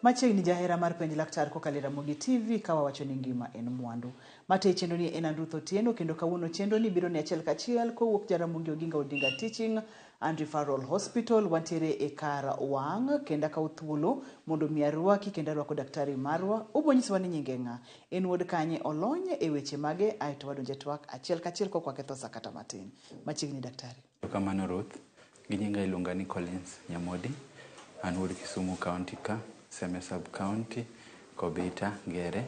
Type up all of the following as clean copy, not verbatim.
Machiegni jahera mar Penj Laktar kokalo e Ramogi TV ka wawacho ni ngima en mwandu. Mate chenro ni en Ruth Otieno kendo kawuono chenro ni biro ni achiel kachiel kowuok Jaramogi Oginga Odinga Teaching and Referral Hospital. Wantiere e kar wang' kendo akawo thuolo mondo mi arwaki kendo arwako daktari marwa. Obo nyisowa ni nyinge ng'a, en wuod kanye, olony e weche mage, aeto wadonje twak achiel kachiel kok waketho sa kata matin. Machiegni daktari. Erokamano Ruth. Gi nyinga iluonga ni Collins Nyamodi. An wuod Kisumu County ka, Seme Sub County, Kobita, Ngere.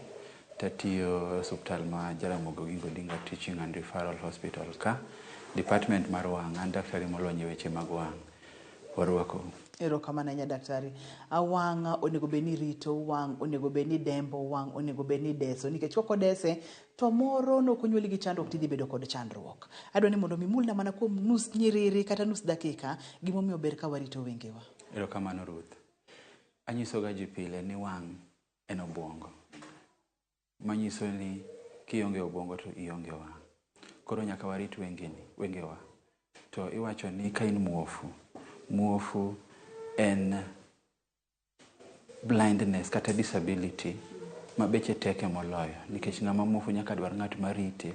Tatiyo e osuptal ma Jaramogi Oginga Odinga Teaching and Referral Hospital ka. Department mar wang', an daktari molony e weche mag wang'. Warwakou. Erokamano ahinya daktari. Wang' onego bed ni rito, wang' onego bed ni dembo, wang' onego bed ni deso nikech kok odese to moro nok onyuoli gi chandruok tidhi bedo kod chandruok. Adwa ni mondo mi imulna mana kuom nus nyiriri kata nus dakika gimomiyo ber ka warito wengewa. Erokamano Ruth. Anyisoga ji pile ni wang' en obuongo. Manyiso ni kionge obuongo to ionge wang'. Koro nyaka warit wengewa. To iwacho ni ka in muofu, muofu en blindness kata disability ma beche teke moloyo nikech ng'ama muofu nyaka dwar ng'at marite,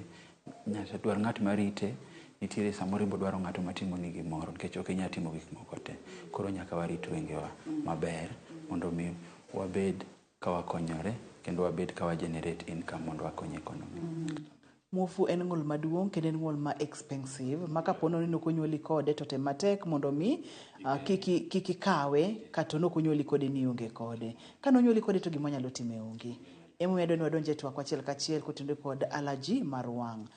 nyaka dwar ng'at marite nitiere samoro ibo dwaro ng'ato matimoni gimoro nikech ok inyal timo gik moko te. Koro nyaka warit wengewa maber mondo mi wabed ka wakonyore kendo wabed ka wa generate income mondo wakony economy. Muofu en ng'ol maduong' kendo en ng'ol ma expensive ma kapo ni nok onyuoli kode to tem matek mondo mi kik ikawe kata nok onyuoli kode ni ionge kode. Ka nonyuoli kode to gima wanyalo time onge. Emomiyo adwa ni wadonj e twak achiel kachiel kotenore kod allergy mar wang'.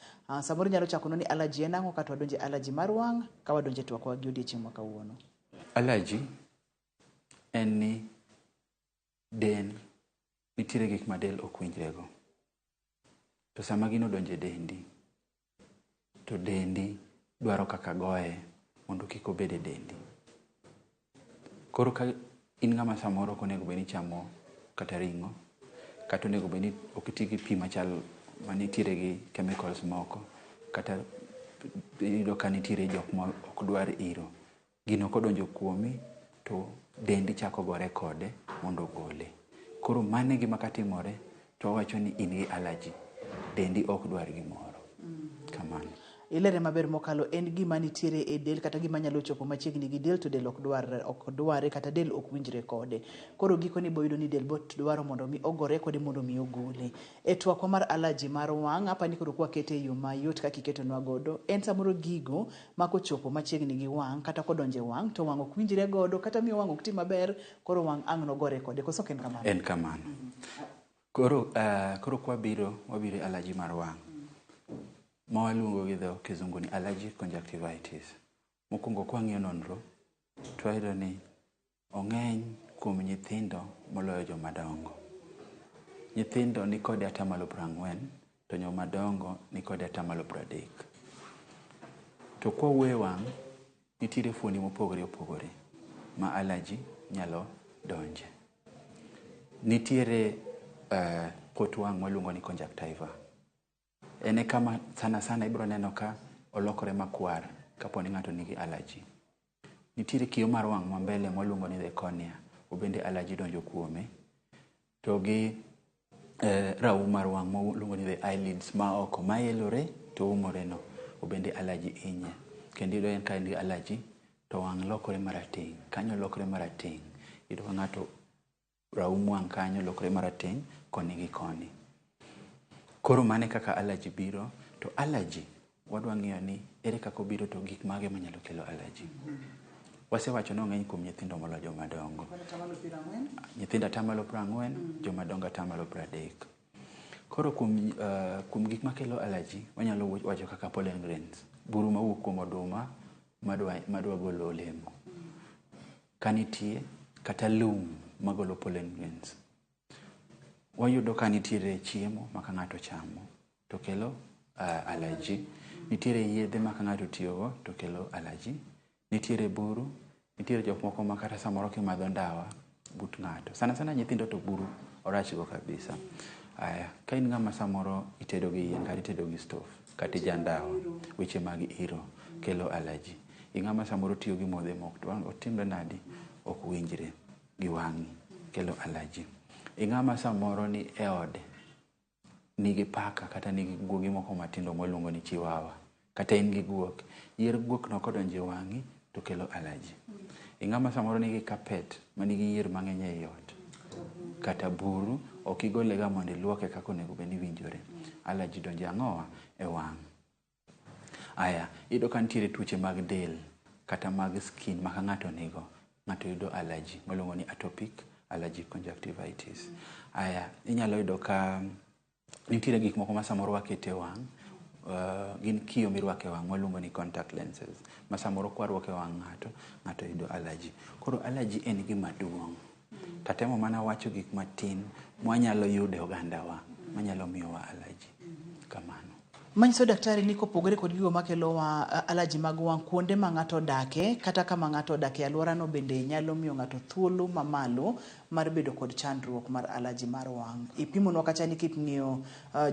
Samoro inyalo chako ni allergy en ang'o kata wadonje allergy mar wang' ka wadonje twakwa gi odiechieng' ma kawuono. Allergy en ni del nitiere gik ma del ok winjrego. To sama gino odonjo e dendi, to dendi dwaro kaka goye mondo kik obed e dendi. Koro ka in ng'ama samoro ok onego bed ni ichamo kata ring'o, kata onego bed ni ok iti gi pi machal manitiere gi chemicals moko, kata iyudo ka nitiere jok ma ok dwar iro. Gino kodonjo kuomi to dendi chako gore kode mondo ogole. Koro mano e gima katimore to wawacho ni in gi allergy. Dendi ok dwar gimoro. Kamano. Ilere maber mokalo en gima nitiere e del kata gima nyalo chopo machiegni gi del to del ok dwar ok dware kata del ok winjre kode. Koro gikone ibo yudo ni del bo dwaro mondo mi ogore kode mondo mi ogole. E twakwa mar allergy mar wang' apani koro kwakete e yo mayot kaka iketonwa godo en samoro gigo ma kochopo machiegni gi wang' kata kodonjo e wang' to wang' ok winjre godo kata miyo wang' ok ti maber koro wang' ang' nogore kode koso ok en kamano? En kamano. Koro, koro kwabiro, wabiro e allergy mar wang'. Ma waluongo gi dho kizungu ni allergic conjunctivitis. Mokwongo kwang'iyo nonro, to wayudo ni ong'eny kuom nyithindo moloyo joma dongo. Nyithindo nikode atamalo 40 to joma dongo nikode atamalo 30. To kwawuoyo e wang', nitiere fuoni mopogore opogore ma allergy nyalo donje. Nitiere pot wang' mwaluongo ni conjunctiva. En e kama sana sana ibiro neno ka olokore makwar kapo ni ng'ato nigi allergy. Nitiere kiyo mar wang' ma mbele mwaluongo ni the cornea, obende allergy donjo kuome. To gi raum mar wang' mwaluongo ni the eyelids ma oko maelore to umore no, obende allergy hinye. Kendo iyudo ka en gi allergy to wang' lokore marateng', kanyo lokore marateng'. Iyudo ka ng'ato raum wang' kanyo lokore marateng' koni gi koni. Koro mano e kaka allergy biro. To allergy wadwa ng'iyo ni ere kaka obiro to gik mage manyalo kelo allergy. Wasewacho ni ong'eny kuom nyithindo moloyo joma dongo. Nyithindo atamalo 40, joma dongo atamalo 30. Koro kuom gik makelo allergy, wanyalo wacho kaka pollen grains, buru mawuok kuom oduma madwa golo olemo. Ka nitie kata lum magolo pollen grains. Wayudo ka nitiere chiemo ma ka ng'ato chamo to kelo allergy. Nitiere yedhe ma ka ng'ato otiyogo to kelo allergy. Nitiere buru, nitiere jok moko ma kata samoro kimadho ndawa but ng'ato. Sana sana nyithindo to buru orach go kabisa. Aya, ka in ng'ama samoro itedo gi yien kata itedo gi stove kata ija ndawa, weche mag iro kelo allergy. Ing'ama samoro tiyo gi modhe mok otimre nadi ok winjre gi wang'i. Kelo allergy. Ing'ama samoro ni e ode nigi paka kata nigi guogi moko matindo mwaluongo ni chiwawa, kata in gi guok, yier guok no kodonjo e wang'i to kelo allergy. Ing'ama samoro nigi carpet manigi yier mang'eny ei ot, kata buru, ok igole ga mondo iluoke kaka onego bed ni winjore. Allergy donjo ang'owa e wang'. Aya, iyudo ka nitiere tuoche mag del kata mag skin ma ka ng'ato nigo, ng'ato yudo allergy miluongo ni atopic allergic conjunctivitis. Aya, inyalo yudo ka nitiere gik moko ma samoro waketo e wang', gin kiyo mirwako e wang' waluongo ni contact lenses, ma samoro kwarwako e wang' ng'ato, ng'ato yudo allergy. Koro allergy en gima duong'. Tatemo mana wacho gik matin mwanyalo yudo e ogandawa manyalo miyowa allergy. Kamano. Manyiso daktari ni kopogore kod gigo makelo wa allergy mag wang', kuonde ma ng'ato odake kata kama ng'ato odake e alworano bende nyalo miyo ng'ato thuolo mamalo mar bedo kod chandruok mar allergy mar wang'. Ipimonwa kacha ni king'iyo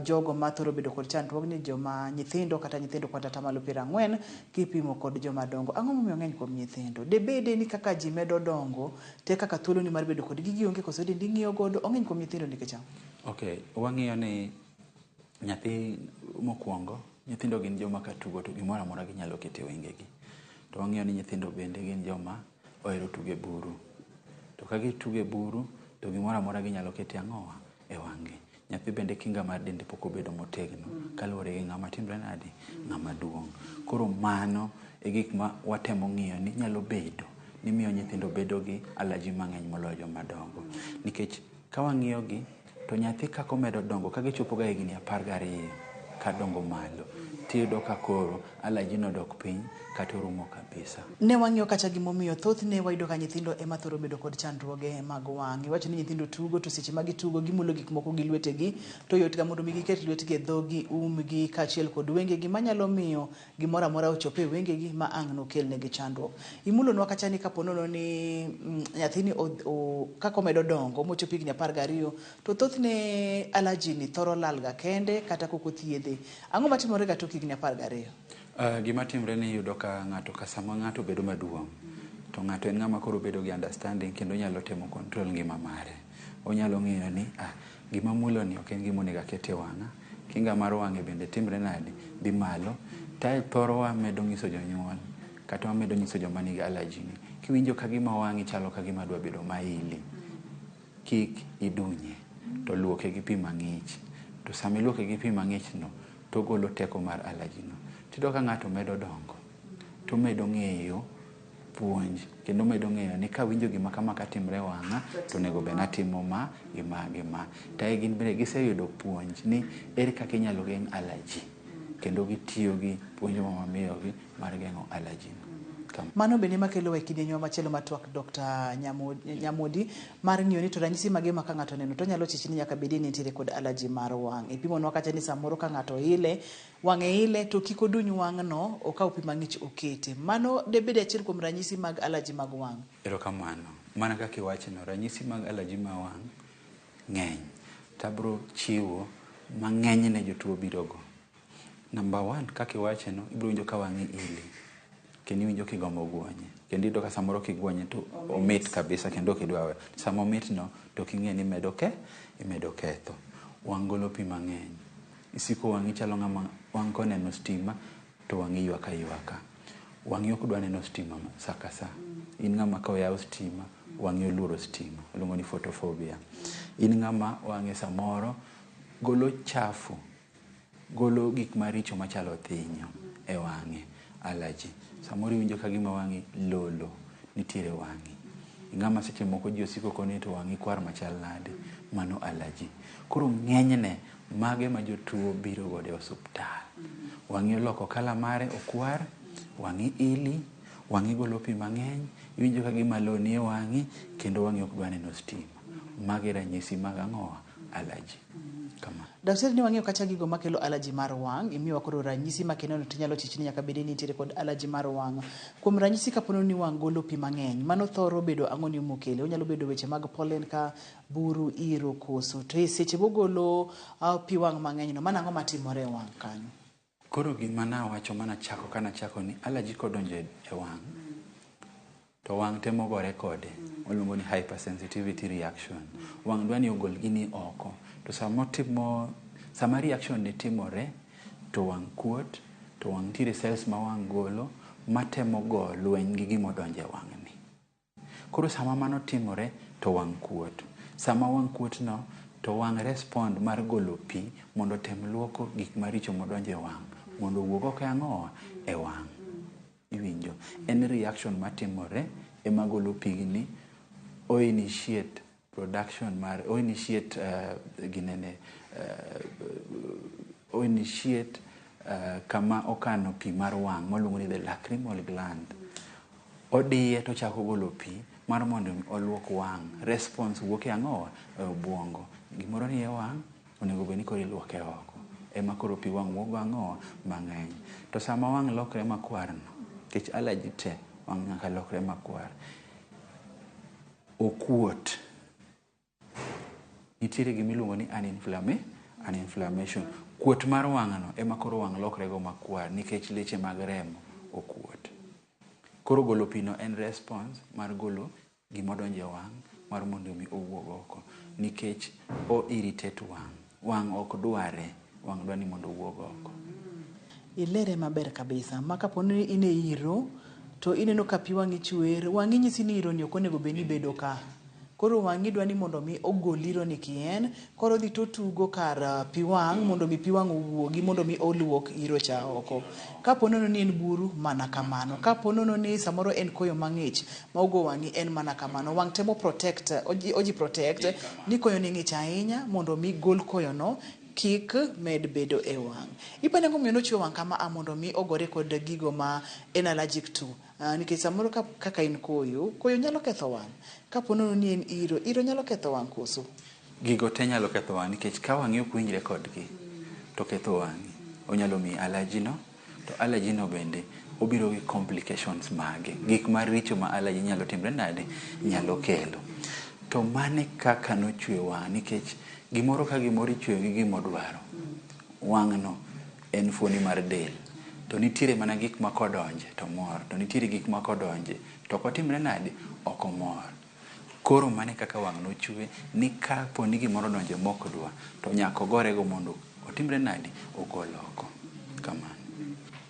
jogo mathoro bedo kod chandruogni, joma nyithindo kata nyithindo kata atamalo 40 kipimo kod joma dongo. Ang'o momiyo ng'eny kuom nyithindo? Debede ni kaka ji medo dongo, te kaka thuoloni mar bedo kod gigi onge koso dendi ng'iyo godo, ong'eny kuom nyithindo nikech ang'o? Okay, wang'iyo ni nyathi mokwongo, nyithindo gin joma ka tugo to gimoro amora ginyalo keto e wengegi. To wang'iyo ni nyithindo bende gin joma ohero tugo e buru. To ka gitugo e buru, to gimoro amora ginyalo keto e ang'owa? E wang'gi. Nyathi bende kinga mar dende pok obedo motegno, kaluwore gi ng'ama timre nade? Ng'ama duong'. Koro mano e gik ma watemo ng'iyo ni nyalo bedo ni miyo nyithindo bedo gi allergy mang'eny moloyo joma dongo. Nikech ka wang'iyo gi, to nyathi kaka omedo dongo, ka gichopo ga higni 12 kadongo malo, tiyudo ka koro allergy no dok piny kata orumo kabisa. Ne wang'iyo kacha gimomiyo thothne wayudo ka nyithindo ema thoro bedo kod chandruoge mag wang'. Iwacho ni nyithindo tugo to seche ma gitugo gimulo gik moko gi lwetegi, to yot ga mondo mi giket lwetgi e dhogi, umgi kaachiel kod wengegi manyalo miyo gimoro amora ochop e wengegi ma ang' nokelnegi chandruok. Imulonwa kacha ni kapo nono ni nyathini kaka omedo dongo mochopo higni 12 to thothne allergy ni thoro lal ga kende kata kok othiedhe. Ang'o matimore ga tok higni 12? Gima timre ni iyudo ka ng'ato ka sama ng'ato bedo maduong', to ng'ato en ng'ama koro bedo gi understanding kendo nyalo temo control ngima mare. Onyalo ng'eyo ni gima mulo ni ok en gima onego aket e wang'a, kinga mar wang'e bende timre nade, dhi malo. Tae thoro wamedo nyiso jonyuol kata wamedo nyiso joma nigi allergy ni, kiwinjo ka gima wang'i chalo ka gima dwa bedo maili, kik idunye, to luoke gi pi mang'ich. To sama iluoke gi pi mang'ich no, to ogolo teko mar allergy no. Tiyudo ka ng'ato medo dongo, to medo ng'eyo puonj, kendo medo ng'eyo ni kawinjo gima kama katimre e wang'a, to onego bed ni atimo ma gi ma gi ma. To gin bende giseyudo puonj ni ere kaka inyalo geng' allergy, kendo gitiyo gi puonj ma wamiyogi mar geng'o allergy no. Mano bende makelo e kidienjwa machielo mar twak Dr. Nyamodi mar ng'iyo ni to ranyisi mage ma ka ng'ato oneno to nyalo chich ni nyaka bedi ni nitiere kod allergy mar wang'. Ipimonwa kacha ni samoro ka ng'ato ile, wang'e ile to kik oduny wang'no, okaw pi mang'ich okete. Mano debed achiel kuom ranyisi mag allergy mag wang'. Erokamano. Mana kaka iwachno, ranyisi mag allergy mar wang' ng'eny. Tabro chiwo mang'eny ne jotuo birogo. Number 1, kaka iwacheno, ibiro winjo ka wang'i ili, kendo iwinjo kigombo guonye, kendo iyudo ka samoro kiguonye to omit kabisa kendo ok idwa weyo. Sama omit no to ok ing'e ni imedo ketho. Wang' golo pi mang'eny. Isiko wang'i chalo ng'ama wang' koneno stima to wang'i ywak aywaka. Wang'i ok dwa neno stima sa ka sa. In ng'ama ka oyaw stima, wang'i oluoro stima, iluongo ni photophobia. In ng'ama wang'e samoro golo chafu, golo gik maricho machalo thinyo e wang'e, allergy. Samoro iwinjo ka gima wang'i lolo nitiere wang'i. Ng'ama seche moko ji osiko koni to wang'i kwar machal nade, mano allergy. Koro ng'enyne mage ma jotuo biro godo e osuptal. Wang'i oloko kala mare okwar, wang'i ili, wang'i golo pi mang'eny, iwinjo ka gima lo nie wang'i, kendo wang'i ok dwa neno stima. Mage ranyisi mag ang'owa? Allergy. Kama. Daktari, ni wang'iyo kacha gigo makelo allergy mar wang', imiyowa koro ranyisi ma kineno to inyalo chich ni nyaka bed ni nitiere kod allergy mar wang'. Kuom ranyisi kapo ni wang' golo pi mang'eny, mano thoro bedo ang'o ni mokele? Onyalo bedo weche mag pollen ka buru, iro, koso. To e seche mogolo pi wang' mang'eny no, mano ang'o matimore e wang' kanyo? Koro gima nawacho mana chako kana chako ni allergy kodonjo e wang', To wang' temo gore kode. Waluongo ni hypersensitivity reaction. Wang' dwa ni ogol gini oko. To sama reaction ni timore, to wang' kuot, to wang' nitiere cells ma wang' golo matemo go lweny gi gimodonjo e wang'ni. Koro sama mano timore, to wang' kuot. Sama wang' kuot no, to wang' respond mar golo pi mondo otem luoko gik maricho modonjo e wang' mondo owuog oko e ang'owa e wang'. Iwinjo? En reaction matimore ema golo pigni, o initiate production mar, o initiate ginene, o initiate kama okano pi mar wang' maluongo ni the lacrimal gland. Odiye to ochako golo pi mar mondo oluok wang'. Response wuok e ang'owa? E obuongo. Gimoro ni e wang', onego bed ni koro iluoke oko. Ema koro pi wang' wuok ang'owa? Mang'eny. To sama wang' lokre makwar no, nikech allergy te, wang' nyaka lokre makwar. Okuot. Nitiere gima iluongo ni an inflammation. Kuot mar wang' no ema koro wang' lokre go makwar nikech leche mag remo okuot. Koro golo pi no en response mar golo gimodonjo e wang' mar mondo mi owuog oko nikech o irritate wang'. Wang' ok dware, wang' dwa ni mondo owuog oko. Ilere maber kabisa. Ma kapo ni in e iro, to ineno ka pi wang'i chwer, wang'i nyisi ni iro ni ok onego bed ni bedo ka. Koro wang'i dwa ni mondo mi ogol iro ni kien, koro odhi to tugo kar pi wang' mondo mi pi wang' owuogi mondo mi oluok iro cha oko. Kapo nono ni en buru, mana kamano. Kapo nono ni samoro en koyo mang'ich ma ogo wang'i, en mana kamano. Wang' temo protect, oji protect ni koyo ni ng'ich ahinya mondo mi gol koyo no kik med bedo e wang'. Ipani ang'o momiyo nochwe wang' kama a mondo mi ogore kod gigo ma en allergic to? Nikech samoro kaka en koyo, koyo nyalo ketho wang'. Kapo nono ni en iro, iro nyalo ketho wang' koso? Gigo te nyalo ketho wang' nikech ka wang'i ok winjre kodgi, to ketho wang'i. Onyalo miyi allergy no, to allergy no bende obiro gi complications mage. Gik maricho ma allergy nyalo timre nade? Nyalo kelo. To mane kaka nochwe wang' nikech gimoro ka gimoro ichweyo gi gimodwaro. Wang' no en fuoni mar del. To nitiere mana gik ma kodonje to mor, to nitiere gik ma kodonje to ok otimre nade? Ok omor. Koro mane kaka wang' nochwe ni kapo ni gimoro odonjo mok dwa, to nyaka ogorego mondo otimre nade? Ogol oko. Kamano.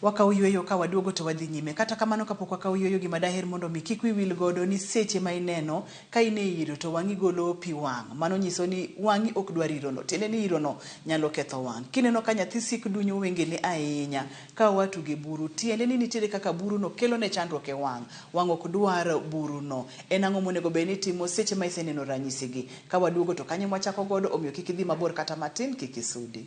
Wakawo yueyo ka waduogo to wadhi nyime. Kata kamano kapok wakawo yueyo, gima daher mondo mi kik wiyi wil godo ni seche ma ineno ka in e iro to wang'i golo pi wang'. Mano nyiso ni wang'i ok dwar irono. Tiende ni irono nyalo ketho wang'. Kineno ka nyathi sik dunyo wengene ahinya ka oa tugo e buru, tiende ni nitiere kaka buruno kelo ne chandruok e wang'. Wang' ok dwar buruno. En ang'o monego bed ni itimo seche ma iseneno ranyisigi? Ka waduogo to kanyo mwachako godo, omiyo kik idhi mabor kata matin, kik isudi.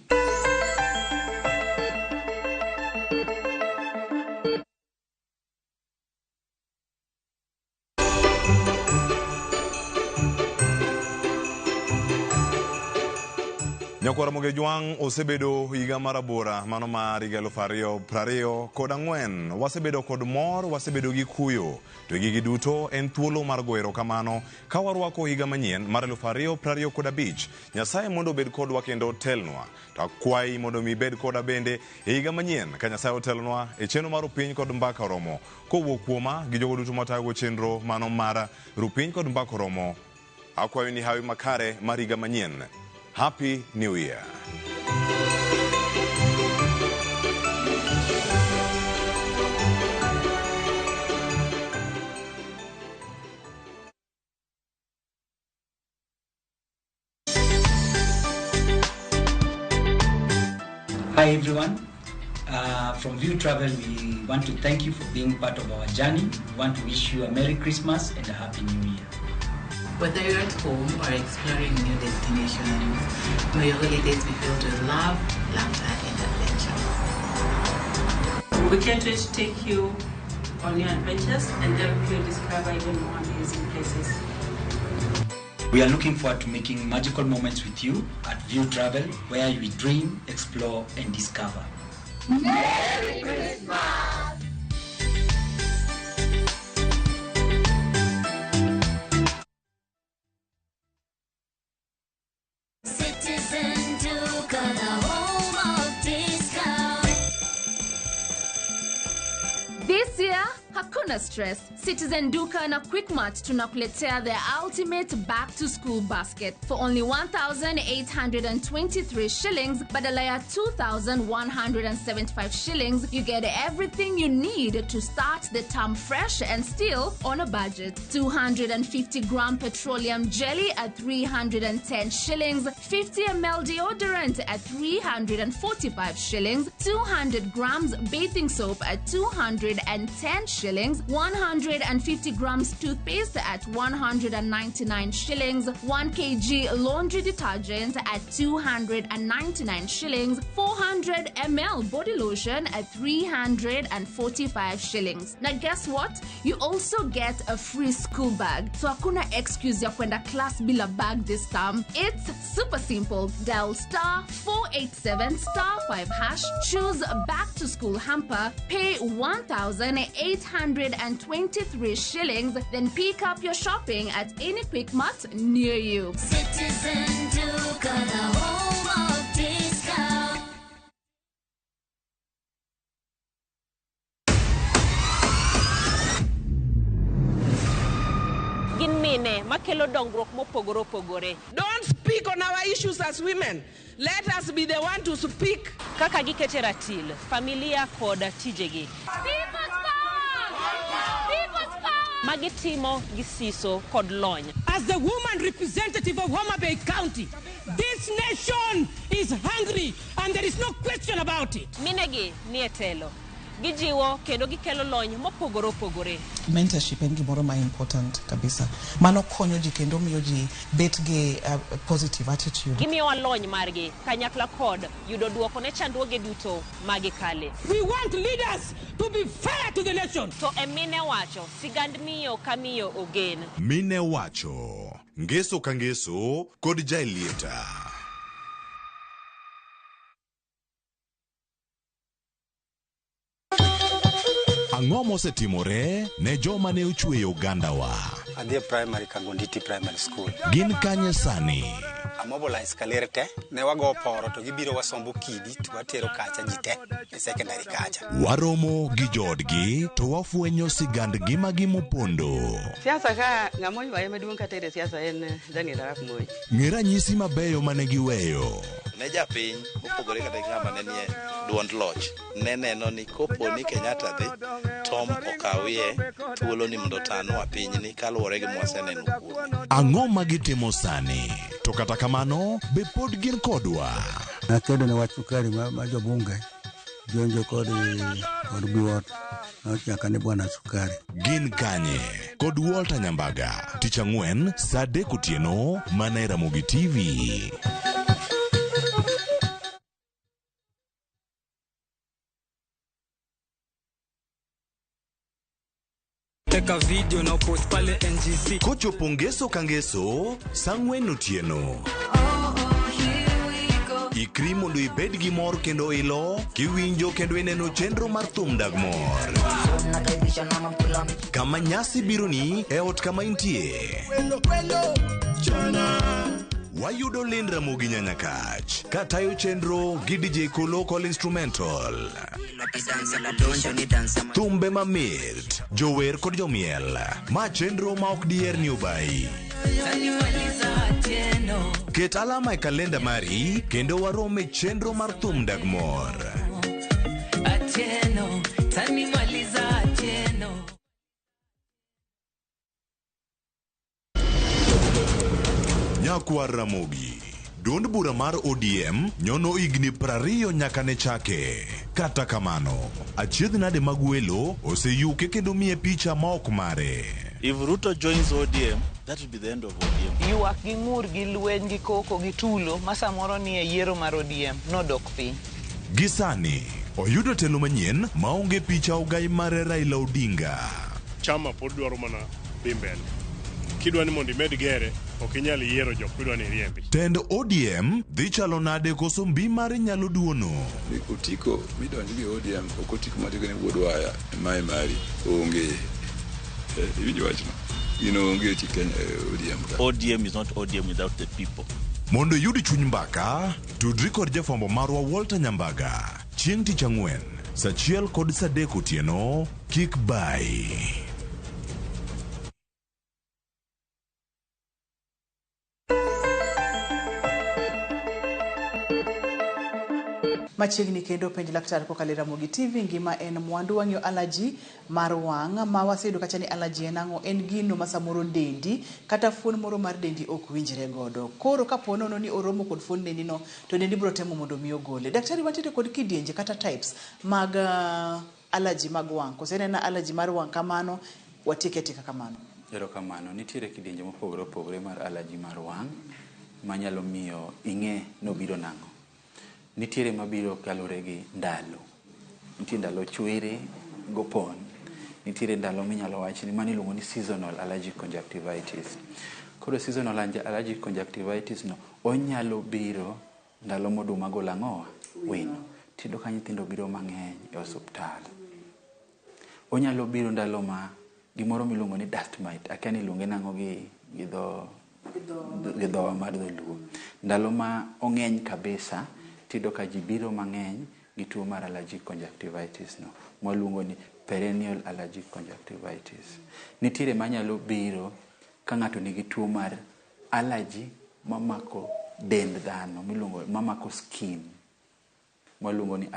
Nyakwar Ramogi Jwang' osebedo higa mar abora mano mar higa 2024. Wasebedo kod mor, wasebedo gi kuyo. To gigi duto en thuolo mar goyo erokamano ka warwako higa manyien mar 2025. Nyasaye mondo obed kodwa kendo otelnwa. To akwayi mondo mi ibed koda bende e higa manyien ka Nyasaye otelnwa e chenro mar Rupiny kod Mbaka Oromo. Kowuok kuoma gi jogo duto matayogo chenro mano mar Rupiny kod Mbaka Oromo, akwayo ni hawi makare mar higa manyien. Happy New Year. Hi everyone. From View Travel, we want to thank you for being part of our journey. We want to wish you a Merry Christmas and a Happy New Year. Whether you're at home or exploring new destinations, may your holidays be filled with love, laughter, and adventure. We can't wait to take you on your adventures and help you discover even more amazing places. We are looking forward to making magical moments with you at View Travel, where we dream, explore, and discover. Merry Christmas! Citizen Duka, the home of discount. This year, hakuna Hakuna stress. Citizen Duka na Quickmart tunakuletea the ultimate back to school basket for only 1823 shillings badala ya 2175 shillings. You get everything you need to start the term fresh and still on a budget. 250 gram petroleum jelly at 310 shillings, 50 ml deodorant at 345 shillings, 200 grams bathing soap at 210 shillings, 150 grams toothpaste at 199 shillings, 1 kg laundry detergent at 299 shillings, 400 ml body lotion at 345 shillings. Now guess what? You also get a free school bag. So hakuna excuse ya kwenda class bila bag this term. It's super simple. Dial star 487 star 5 hash, choose back to school hamper, pay 1,823 shillings, then pick up your shopping at any Quickmart near you. Citizen Duka, the home of discount. Gin mine makelo dongruok mopogore opogore. Don't speak on our issues as women. Let us be the one to speak. Kaka gikete ratil, familia kod tijegi. People's power! People's power! Magitimo gi siso kod lony. As the woman representative of Homa Bay County, this nation is hungry and there is no question about it. Minegi nie telo. Gijiwo kendo gikelo lony mopogore opogore. Mentorship en gimoro ma important kabisa. Mano konyo ji kendo miyo ji bet gi positive attitude. Gimiyowa lony margi kanyakla kod yudo duoko ne chandruoge duto magikale. We want leaders to be fair to the nation. To e mine wacho, sigand miyo ka miyo ogen. Mine wacho, ngeso ka ngeso kod Jaelieta. Ang'o mosetimore ne joma ne ochweyo ogandawa? Adhi e primary Kangonditi Primary School. Gin kanye sani? Amobilize kaler te, ne wago poro to gibiro wasombo kidi to watero kacha ji te e secondary kacha. Waromo gi joodgi to wafwenyo sigand ngimagi mopondo. Siasa ka ng'ama oywaye maduong' katere siasa en Daniel Arap Moi. Ng'e ranyisi mabeyo mane giweyo. Ne japiny mopogore kata gi ng'ama ne nie duond loch ne neno ni kopo ni Kenyatta dhi Tom okawie thuolo ni mondo otanwa pinyni kaluwore gi mwaseneno kuome. Ang'o ma gitimo sani? To kata kamano, be pod gin kodwa? Nakedo ne wach sukari ma jobunge jonjo kod biwot nochaka ni bwana sukari. Gin kanye? Kod Walter Nyambaga, tich ang'wen saa 3 otieno mana e Ramogi TV. Teka video na post pale NGC. Kochopo ngeso ka ngeso saa 4 otieno. Ikri mondo ibed gi mor kendo ilo kiwinjo kendo ineno chenro mar thum dag mor. Kama nyasi bironi e ot kama intie. Wayudo Lind Ramogi Nyanyakach katayo chenro gi DJ Kolo Call Instrumental. Thumbe mamit, jower kod jomiel. Ma chenro ma ok diher ni obayi. Ket alama e kalenda mari kendo warom e chenro mar thum dag mor. Nyakwar Ramogi, duond bura mar ODM nyono higni 20 nyaka ne chake. Kata kamano, achiedh nade mag welo oseyuke kendo miye picha ma ok mare. If Ruto joins ODM, that will be the end of ODM. Ywak gi ng'ur gi lweny gi koko gi tulo ma samoro ni e yiero mar ODM nodok piny. Gi sani, oyudo telo manyien maonge picha ogai mare Raila Odinga. Chama pod dwaro mana dhi mbele. Kidwa ni mondo imed gere, ok inyal yiero jok midwa ni iriembi. Tend ODM dhi chalo nade koso mbi mare nyalo duono? Otiko midonjo gi ODM ok otiko matiko ni wuod waya emae mari onge. Iwinjo wachno? Gino onge e Kenya ODM ka. ODM is not ODM without the people. Mondo iyud chuny mbaka, tudri kod jafwambo marwa Walter Nyambaga chieng' tich ang'wen Sa achiel kod sa adek otieno, kik bayi. Machiegni kendo penj laktar kokalo e Ramogi TV, ngima en mwandu. Wang'iyo allergy mar wang' ma waseyudo kacha ni allergy en ang'o? En gino ma samoro dendi kata fuon moro mar dendi ok winjre godo. Koro kapo nono ni oromo kod fuon dendi no, to dendi biro temo mondo mi ogole. Daktari, wantiere kod kidienje kata types mag allergy mag wang'. Koso en ena allergy mar wang' kamano, watieke atieka kamano? Erokamano. Nitiere kidienje mopogore opogore mar allergy mar wang' manyalo miyo ing'e nobiro nang'o. Nitiere mabiro kaluwore gi ndalo. Nitie ndalo chwiri gopon. Nitiere ndalo minyalo wach ni mano iluongo ni seasonal allergic conjunctivitis. Koro seasonal allergic conjunctivitis no onyalo biro ndalo moduma golo ang'owa? Wino. Tiyudo ka nyithindo biro mang'eny e osuptal. Onyalo biro ndalo ma gimoro miluongo ni dust mite, akia ni iluonge nang'o gi dhowa mar dholuo. Ndalo ma ong'eny kabisa, tiyudo ka ji biro mang'eny gi tuo mar allergic conjunctivitis no, mwaluongo ni perennial allergic conjunctivitis. Nitiere manyalo biro ka ng'ato nigi tuo mar allergy mamako dend dhano, miluongo mamako skin, mwaluongo ni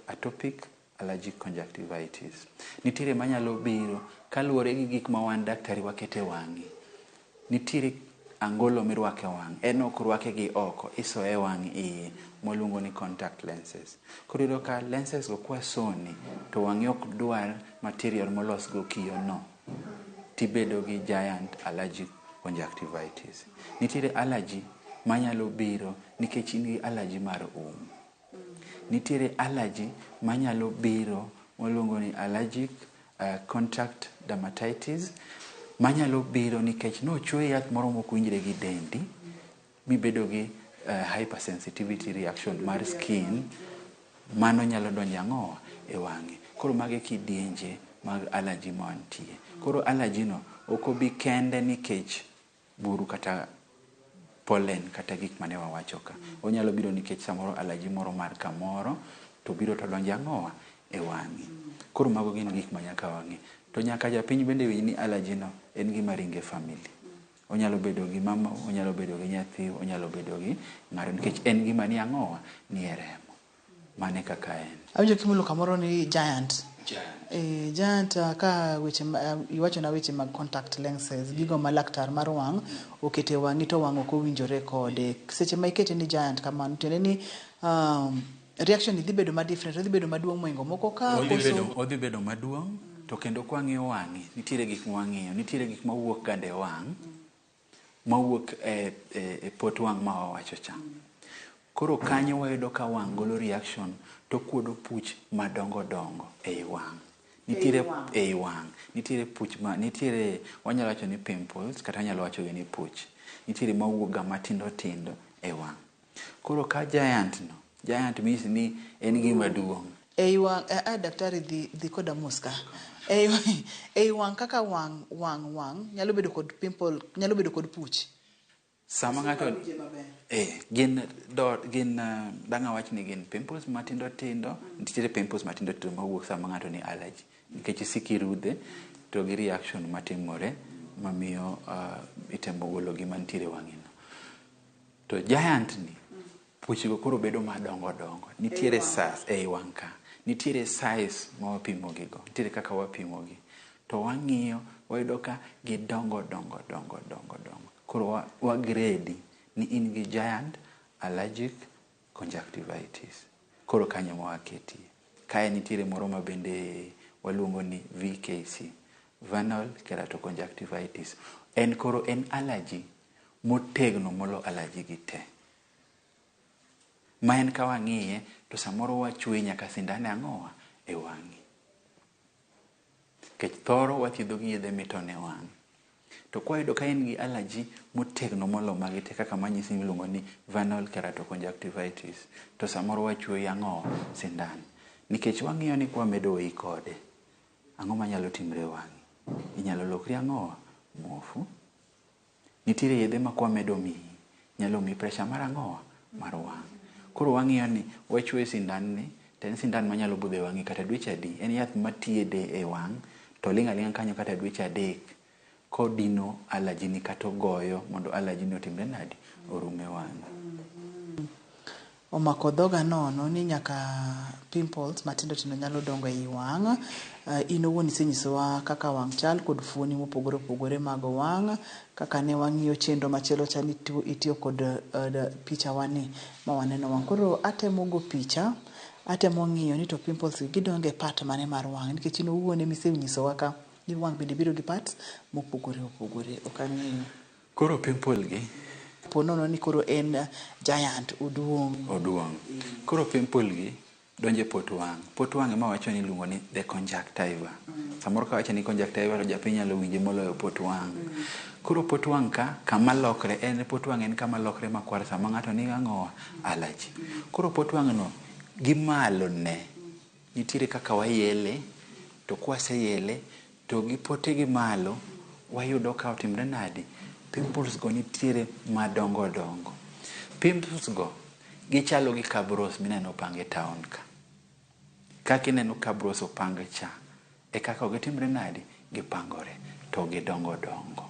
atopic allergic conjunctivitis. Nitiere manyalo biro kaluwore gi gik ma wan daktari wakete wang'i. Nitiere angolo mirwako e wang', en ok rwake gi oko, isoye e wang' iye, mwaluongo ni contact lenses. Koro iyudo ka lenses go kwasoni, to wang'i ok dwar material molos go kiyo no, tibedo gi giant allergic conjunctivitis. Nitiere allergy manyalo biro nikech in gi allergy mar um. Nitiere allergy manyalo biro mwaluongo ni allergic contact dermatitis, manyalo biro nikech nochuoyi yath moro mok winjre gi dendi, mibedo gi hypersensitivity reaction mar skin, mano nyalo donjo ang'owa e wang'i. Koro magi kidienje mag allergy mantie. Koro allergy no ok obi kende nikech buru kata pollen kata gik mane wawacho ka. Onyalo biro nikech samoro allergy moro mar kamoro to biro to donjo ang'owa e wang'i. Koro mago gin gik ma nyaka wang'i. To nyaka japiny bende winj ni allergy no en gima ringe family. Onyalo bedo gi mama, onyalo bedo gi nyathi, onyalo bedo gi ng'ato nikech en gima ni ang'owa ni e remo. Mane kaka en. Awinjo kimulo kamoro ni giant. Giant. Giant ka weche iwacho na weche mag contact lenses, gigo ma laktar mar wang' okete wang'i to wang' ok owinjore kode. Seche ma ikete ni giant kamano, tiende ni reaction ni dhi bedo ma different, odhi bedo maduong' moingo moko ka koso Odhi bedo maduong' to kendo kwang'iyo wang'i, nitiere gik mwang'iyo, nitiere gik mawuok gande wang', mawuok e pot wang' ma wawacho cha. Koro kanyo wayudo ka wang' golo reaction to kuodo puch madongo dongo ei wang'. Nitiere ei wang', nitiere puch ma nitiere wanyalo wacho ni pimples kata wanyalo wacho ni puch. Nitiere mawuok ga matindo tindo e wang'. Koro ka giant no, giant means ni en gima duong'. Ei wang' daktari dhi koda mos ka. Ei wang' kaka wang' wang' wang' nyalo bedo kod pimple, nyalo bedo kod puch. Sama ng'ato gin gin dang' awach ni gin pimples matindo tindo, nitiere pimples matindo tindo mawuok sama ng'ato ni allergy. Nikech isiko irudhe to gi reaction matimore mamiyo itemo golo gima nitiere e wang'i no. To giant ni, puch go koro bedo madongo dongo. Nitiere size ei wang' ka. Nitiere size ma wapimo gi go. Nitiere kaka wapimo gi. To wang'iyo, wayudo ka gidongo dongo dongo dongo dongo. Koro wa grade ni in gi giant allergic conjunctivitis. Koro kanyo ma waketie. Kae nitiere moro ma bende waluongo ni VKC, vernal keratoconjunctivitis. En koro en allergy motegno molo allergy gi te. Ma en ka wang'iye to samoro wachwe nyaka sindan e ang'owa e wang'i. Nikech thoro wathiedho gi yedhe mitone wang'. To kwayudo ka in gi allergy motegno molo magi te kaka manyisi miluongo ni vernal keratoconjunctivitis, to samoro wachwoyi ang'owa sindan. Nikech wang'iyo ni kwamedo weyi kode, ang'o manyalo timre e wang'i? Inyalo lokri ang'owa? Muofu. Nitiere yedhe ma kwamedo miyi, nyalo miyi pressure mar ang'owa? Mar wang'. Koro wang'iyo ni wachwoyi sindan ni To en sindan manyalo budho e wang'i kata dweche adi? En yath matiede e wang' to ling' aling'a kanyo kata dweche 3 kodino allergy ni kata ogoyo mondo allergy ni otimre nadi? Orum e wang'i. Omako dhoga nono ni nyaka pimples matindo tindo nyalo dongo ei wang'. In owuon isenyisowa kaka wang' chal kod fuoni mopogore opogore mag wang'. Kaka ne wang'iyo chenro machielo cha ni itiyo kod picha wani ma waneno wang'. Koro atemo go picha, atemo ng'iyo ni to pimples gi gidongo e part mane mar wang' nikech in owuon ema isenyisowa ka ni wang' bende biro gi parts mopogore opogore. Ok ang'eyo. Koro pimple gi Po nono ni koro en giant, oduong'. Oduong'. Koro pimple gi donjo e pot wang'. Pot wang' ema wacho ni iluongo ni the conjunctiva. Samoro kawacho ni conjunctiva to japiny nyalo winje moloyo pot wang'. Koro pot wang' ka kama lokre en pot wang' en kama lokre makwar sama ng'ato nigi ang'owa? Allergy. Koro pot wang' no gi malo ne nitiere kaka wayele to kwaseyele to gi pote gi malo wayudo ka otimre nadi? Pimples go nitiere madongo dongo. Pimples go gichalo gi kabros mineno opang e town ka. Kaka ineno kabros opang cha, e kaka gitimre nadi? Gipangore to gidongo dongo.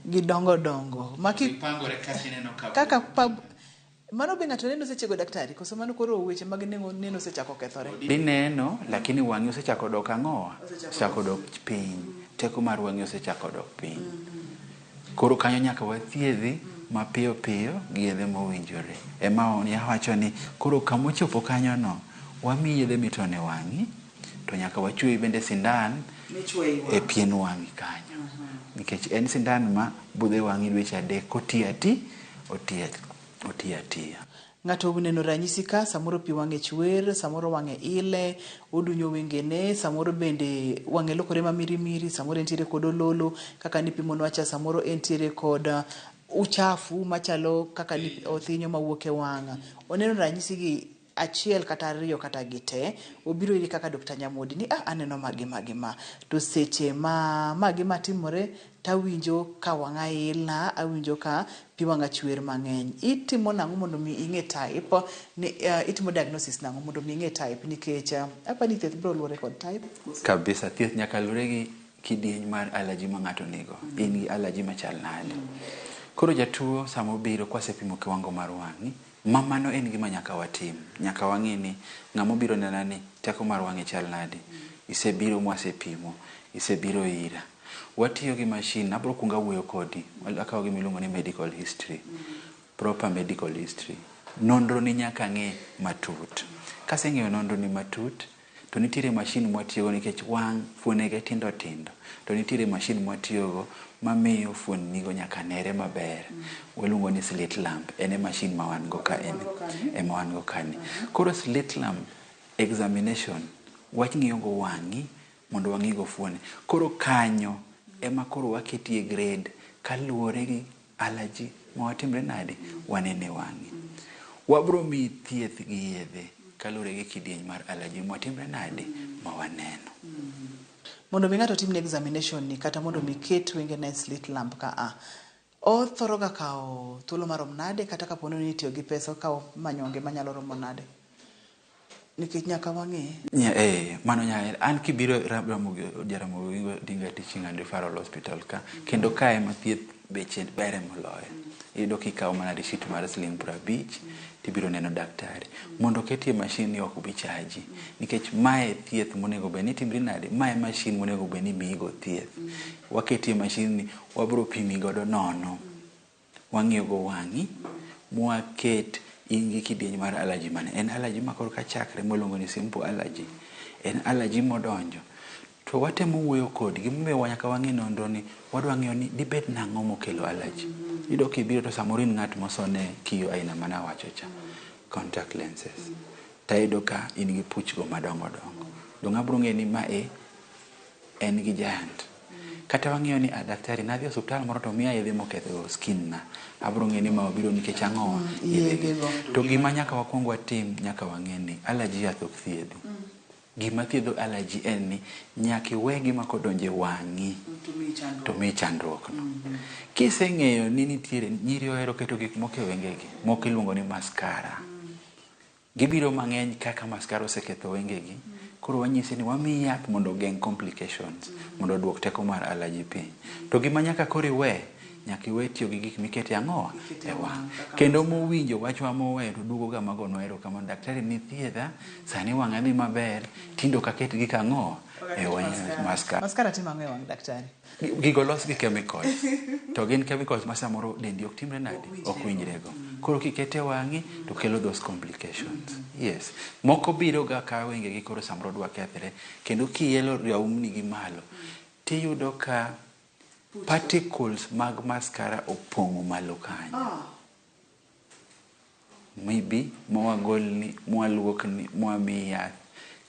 Gidongo dongo. Maki Gipangore kaka ineno kabros. Kaka pub mano be ng'ato neno sechego daktari koso mano koro weche mag neno neno osechako kethore. Dineno lakini wang'i osechako dok ang'owa? Osechako dok piny. Teko mar wang'i osechako dok piny. Koro kanyo nyaka wathiedhi mapiyo piyo gi yedhe mowinjore. Ema awacho ni koro kamochopo kanyo no wamiyi yedhe mitone wang'i to nyaka wachwoyi bende sindan e pien wang'i kanyo. Nikech en sindan ma budho e wang'i dweche 3 kotiyo ati otiyo atiya. Ng'ato oneno ranyisi ka samoro pi wang'e chwer, samoro wang'e ile, odunyo wengene, samoro bende wang'e lokore ma mirimiri, samoro entiere kod ololo kaka nipimonwa cha, samoro entiere kod uchafu machalo kaka othinyo mawuok e wang'. Oneno ranyisi gi achiel kata ariyo kata gite, obiro iri kaka Dr. Nyamodi ni aneno magi magi ma. To seche ma magi matimore tawinjo ka wang'a ila, awinjo ka pi wang'a chwer mang'eny. Itimo nang'o mondo mi ing'e type, ni, itimo diagnosis nang'o mondo mi ing'e type nikech apani thieth biro luwore kod type. Kabisa, thieth nyaka luwre gi kidieny mar allergy ma ng'ato nigo. In gi allergy machal nade? Koro jatuo sama obiro kwasepimo kiwango mar wang'i, ma mano en gima nyaka watim. Nyaka wang'e ni ng'ama obiro nena ni teko mar wang'e chal nade. Isebiro mwasepimo, isebiro ira. Watiyo gi machine, abro kuongo awuoyo kodi. Akawo gima iluongo ni medical history. Proper medical history. Nonro ni nyaka ng'e matut. Kaseng'eyo nonro ni matut, to nitiere machine mwatiyogo nikech wang' fuonege tindo tindo. To nitiere machine mwatiyogo mamiyo fuonnigo nyaka nere maber. Waluongo ni slit lamp. En e machine ma wan go ka en. Ema wan go kani. Koro slit lamp examination, wach ng'iyo go wang'i mondo wang'i go fuoni. Koro kanyo ema koro waketie grade kaluwore gi allergy ma watimre nade wanene wang'i. Wabro miyi thieth gi yedhe kaluwore gi kidieny mar allergy ma watimre nade ma waneno. Mondo mi ng'ato timne examination ni kata mondo mi ket wengene e slit lamp ka a, othoro ga kawo thuolo marom nade kata kapo ni itiyo gi pesa okawo manyonge manyalo romo nade? Nikech nyaka wang'e. Mano nyaka an kibiro Jaramogi Oginga Teaching and Referral Hospital ka kendo ka ema thieth beche bere moloyo. Iyudo kikawo mana receipt mar siling 50 tibiro neno daktari. Mondo oketie machine ni ok bi chaji nikech mae thieth monego bed ni timri nade, mae machine monego bed ni miyigo thieth. Waketie machine ni wabro pimi godo nono. Wang'iyo go wang'i mwaket in gi kidieny mar allergy mane. En allergy ma korka chakre mwaluongo ni simple allergy. En allergy modonjo. To watemo wuoyo kodi, gimomiyo nyaka wang'i nonro ni wadwa ng'iyo ni dibed nang'o mokelo allergy. Iyudo kibiro to samoro in ng'at mosone kiyo aina mane awacho cha, contact lenses. Tayudo ka in gi puch go madongo dongo. Dong' abro ng'eyo ni ma e en gi giant. Kata wang'iyo ni daktari nadhi e osiptal moro to miya yedhe moketho skin na. Abro ng'eyo ni ma obiro nikech ang'o? Yedhe go. To gima nyaka wakwong watim, nyaka wang'e ni allergy yath ok thiedhi. Gima thiedho allergy en ni nyaka iwe gima kodonjo e wang'i to miyi chandruok no. Kiseng'eyo ni nitiere nyiri ohero keto gik moko e wengegi, moko iluongo ni mascara. Gibiro mang'eny kaka mascara oseketho wengegi. Koro wanyisi ni wamiyi yath mondo ogeng' complications, mondo oduok teko mar allergy piny. To gima nyaka koro iwe, nyaka iwe tiyo gi gik mikete ang'owa e wang'. Kendo mowinjo wachwa moweyo to duogo ga magonwa erokamano, daktari nithiedha, sani wang'a dhi maber, tinde ok aket gik ang'owa e wang' mascara. Mascara timo ang'o e wang' daktari? Gigo los gi chemicals. To gin chemicals ma samoro dendi ok timre nade? Ok winjrego. Koro kikete e wang'i to kelo those complications. Yes. Moko biro ga ka wengegi koro samoro dwa kethre kendo kielo raumni gi malo tiyudo ka particles mag mascara opong'o malo kanyo. Maybe mwagolni, mwaluokni, mwamiyi yath.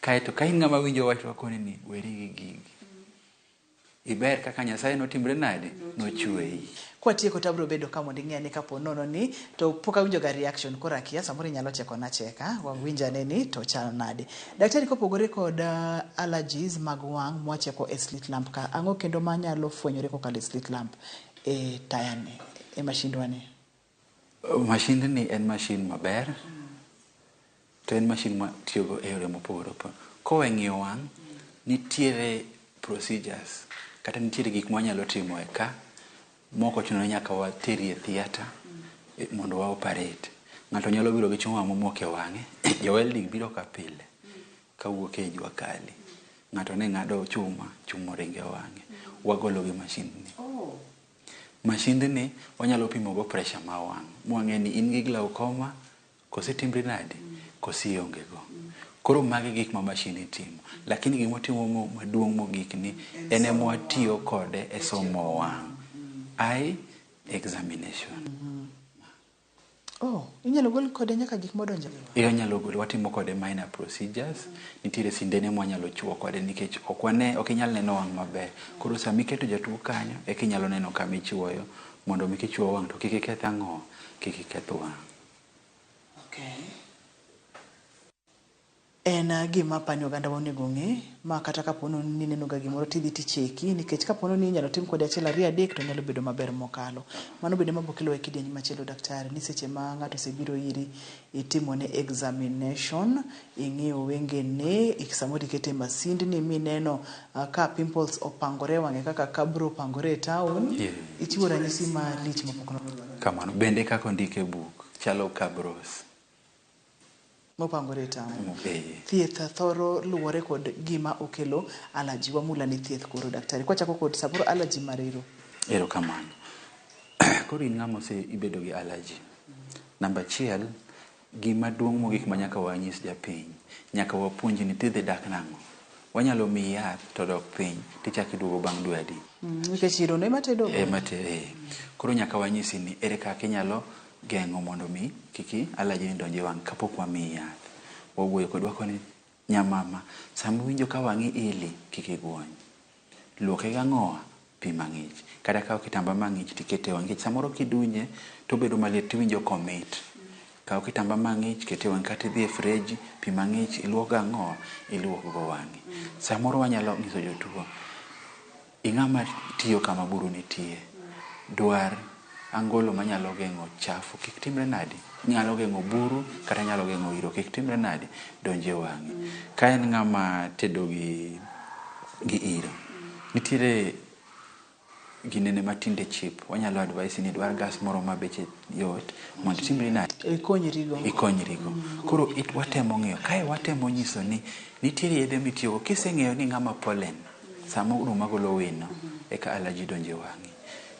Kaeto ka in ng'ama winjo wach wakoni ni weri gi gigi. Iber kaka Nyasaye notimre nade? Nochweyi. Kwatieko to abiro bedo ka mondo ing'e ni kapo nono ni to pok awinjo ga reaction koro akia samoro inyalo chekona acheka wawinj ane ni to chal nade. Daktari kopogore kod allergies mag wang' mwacheko e slit lamp ka, ang'o kendo manyalo fwenyore kokalo e slit lamp e taya ni, e mashindwa ni? Mashindni en mashin maber to en mashin matiyogo e yore mopogore opogore. Kowe ng'iyo wang', nitiere procedures kata nitiere gik mwanyalo timo e ka mok ochuno ni nyaka wateri e theatre mondo wa operate. Ng'ato nyalo biro gi chuma momoko e wang'e, jo welding biro ka pile kawuok e jua kali. Ng'ato ne ng'ado chuma, chuma oringo e wang'e. Wagolo gi mashindni. Mashindni wanyalo pimo go pressure mar wang' mwang'e ni in gi glaucoma kose timri nade kose ionge go. Koro magi gik ma mashin timo. Lakini gimotimo maduong' mogik ni en ema watiyo kode e somo wang'. Eye examination. Oh, inyalo gol kode nyaka gik modonjo e wang'. Inyalo golo, watimo kode minor procedures. Nitiere sindene mwanyalo chuo kode nikech ok wane, ok inyal neno wang' maber. Koro sama iketo jatuo kanyo, eka inyalo neno kama ichuoyo mondo mi kichuo wang' to kik iketh ang'o? Kik iketh wang'. Okay. En gima apani oganda wa onego ong'e ma kata kapo ni ineno ga gimoro tidhi ticheki nikech kapo ni inyalo tim kode achiel ariyo adek to nyalo bedo maber mokalo. Mano bende mabo kelo e kidieny machielo daktari ni seche ma ng'ato osebiro iri itimone examination, ing'iyo wengene, samoro ikete masindni mineno ka pimples opangore e wang'e kaka kabro opangore e town, ichiwo ranyisi malich mapok nono. Kamano. Bende kaka ondik e buk, chalo kabros. Mopangore e town. Thieth thoro luwore kod gima okelo allergy. Wamula ni thieth koro daktari. Kwachako kod samoro allergy mar iro. Erokamano. Koro in ng'ama ose ibedo gi allergy. Namba achiel, gima duong' mogik ma nyaka wanyis japiny, nyaka wapuonji ni tidhi dak nang'o. Wanyalo miyi yath to dok piny, tichako iduogo bang' dwe adi. Nikech iro no ema tedo. Ema Koro nyaka wanyisi ni ere kaka inyalo geng'o mondo mi kiki allergy ni donj e wang' kapok wamiyi yath. Wawuoyo kod wakoni nyamama, sama iwinjo ka wang'i ili, kik iguony. Luoke gang'owa? Pi mang'ich. Kata kaw kitamba mang'ich tikete e wang'i. Nikech samoro kidunye to obedo maliet tiwinjo komit. Kaw kitamba mang'ich ket e wang'i kata idhi e freji, pi mang'ich iluok gang'owa? Iluok go wang'i. Samoro wanyalo nyiso jotuo, ing'ama tiyo kama buru nitie, dwar angolo manyalo geng'o chafu kik timre nade? Nyalo geng'o buru kata nyalo geng'o iro kik timre nade? Donj e wang'i. Ka en ng'ama tedo gi iro, nitiere ginene matinde cheap, wanyalo advise ni dwar gas moro ma beche yot mondo itimri nade? Ikonyrigo. Ikonyrigo. Koro watemo ng'iyo, kae watemo nyiso ni nitiere yedhe mitiyogo, kiseng'eyo ni ng'ama pollen, sama oduma golo wino, eka allergy donjo e wang'i.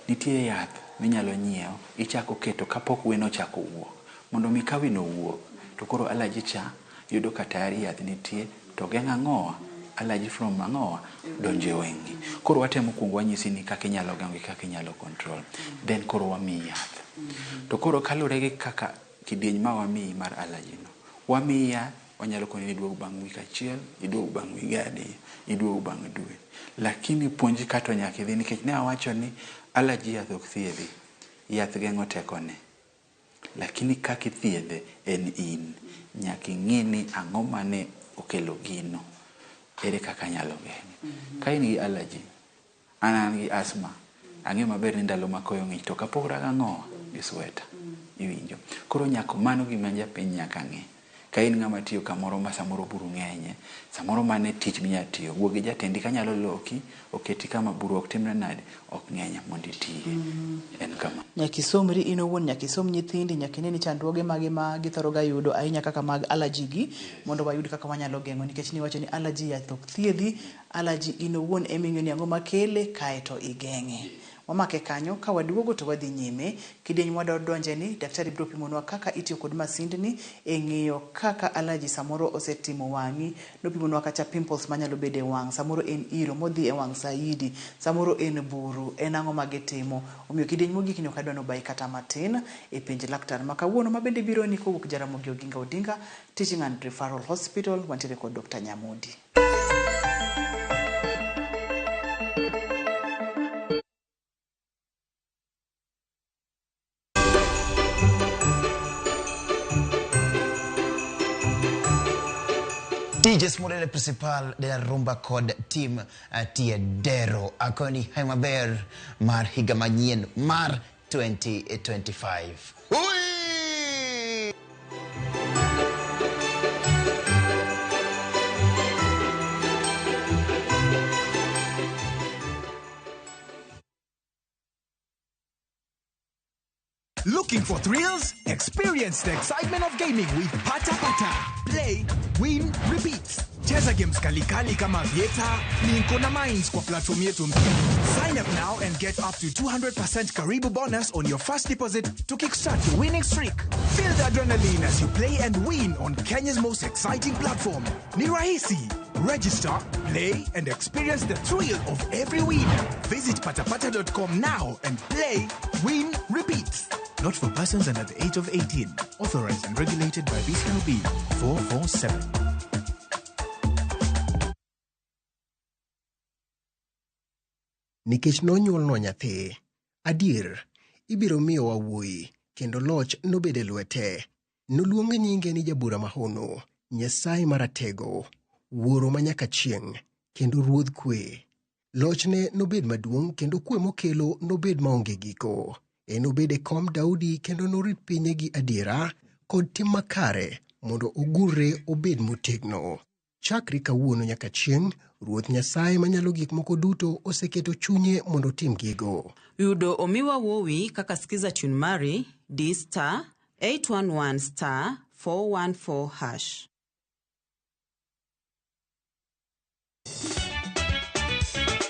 Nitie yath minyalo nyiewo, ichako keto kapok wino ochako wuok. Mondo mi ka wino owuok, to koro allergy cha yudo ka tayari yath nitie, to geng'o ang'owa? Allergy from ang'owa? Donjo e wang'i. Koro watemo kuongo wanyisi ni kaka inyalo geng'o gi kaka inyalo control. Then koro wamiyi yath. To koro kaluwore gi kaka kidieny ma wamiyi mar allergy no, wamiyi yath, wanyalo koni ni iduog bang' wik achiel, iduog bang' wige ariyo, iduog bang' dwe. Lakini puonj ka to nyaka idhi nikech ne awacho ni allergy yath ok thiedhi. Yath geng'o tekone. Lakini kaka ithiedhe en in. Nyaka ing'i ni ang'o mane okelo gino. Ere kaka anyalo geng'e. Ka in gi allergy, an gi asthma, ang'eyo maber ni ndalo ma koyo ng'ich to ok apogra gang'owa gi sweta. Iwinjo. Koro nyaka mano gima japiny nyaka ng'e. Ka in ng'ama tiyo kamoro ma samoro buru ng'enye, samoro mano e tich minya tiyo. Wuo gi jatendi kanyalo loki, oketi kama buru ok timre nade, ok ng'enye mondo itiye. En kama. Nyaka isomri in owuon, nyaka isom nyithindi, nyaka ine ni chandruoge mage ma githoro ga yudo ahinya kaka mag allergy gi, mondo wayud kaka wanyalo geng'o nikech niwacho ni allergy yath ok thiedhi, allergy in owuon ema ing'eyo ni ang'o makele kaeto igeng'e. Wamake kanyo, ka waduogo to wadhi nyime. Kidieny mwadwa donje ni, daktari biro pimonwa kaka itiyo kod masindni e ng'iyo kaka allergy samoro osetimo wang'i. Nopimonwa kacha pimples manyalo bedo e wang', samoro en iro modhi e wang' saidi, samoro en buru, en ang'o ma gitimo. Omiyo kidieny mogik ni ok adwa nobayi kata matin e penj laktar ma kawuono ma bende biro ni kowuok Jaramogi Oginga Odinga Teaching and Referral Hospital, wantiere kod Dr. Nyamodi. DJ Smolele Principal de la Rumba kod team Tiedero akoni hai maber mar higa manyien mar 2025. Ui! Looking for thrills? Experience the excitement of gaming with Pata Pata. Play, win, repeat. Cheza games kalikali kama Vieta, Linko na Mines kwa platform yetu mpya. Sign up now and get up to 200% Karibu bonus on your first deposit to kickstart your winning streak. Feel the adrenaline as you play and win on Kenya's most exciting platform. Ni rahisi. Register, play, and experience the thrill of every win. Visit patapata.com now and play, win, repeat. Not for persons under the age of 18. Authorized and regulated by BCLB 447. Nikech nonyuolnwa nyathi, adier, ibiro miyowa wuoyi, kendo loch nobed e lwete. Noluong nyinge ni Jabura Mahono, Nyasaye Maratego, Wuoro manyaka chieng', kendo Ruodh Kwe. Lochne nobed maduong' kendo kwe mokelo nobed maonge giko. Enobed e kom Daudi kendo norit pinye gi adiera kod tim makare mondo ogurre obed motegno. Chakre kawuono nyaka chieng', Ruoth Nyasaye Manyalo Gik Moko Duto oseketo chunye mondo otim gigo. Yudo omiwa wuowi kaka skiza tune mari di star 811 star 414 hash.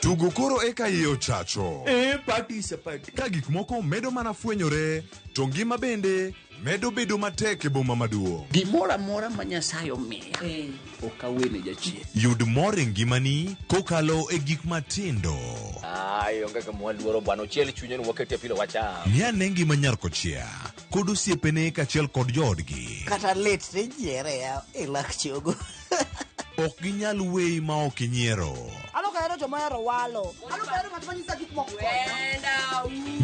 Tugo koro eka iye ochacho. E party se party. Ka gik moko medo mana fwenyore, to ngima bende medo bedo matek e boma maduong'. Gimoro amora ma Nyasaye omiya ok awene jachien. Yud mor e ngimani kokalo e gik matindo. Ai, onge kama waluoro bwana, ochiel chunye ni wakete pilo wacham. Ng'i ane ngima nyar kochia kod osiepene kaachiel kod joodgi. Kata lit ni nyiere ya e lak chogo. Ok ginyal weyi ma ok inyiero. An ok ahero joma ohero walo. An ok ahero ng'at ma nyisa gik moko.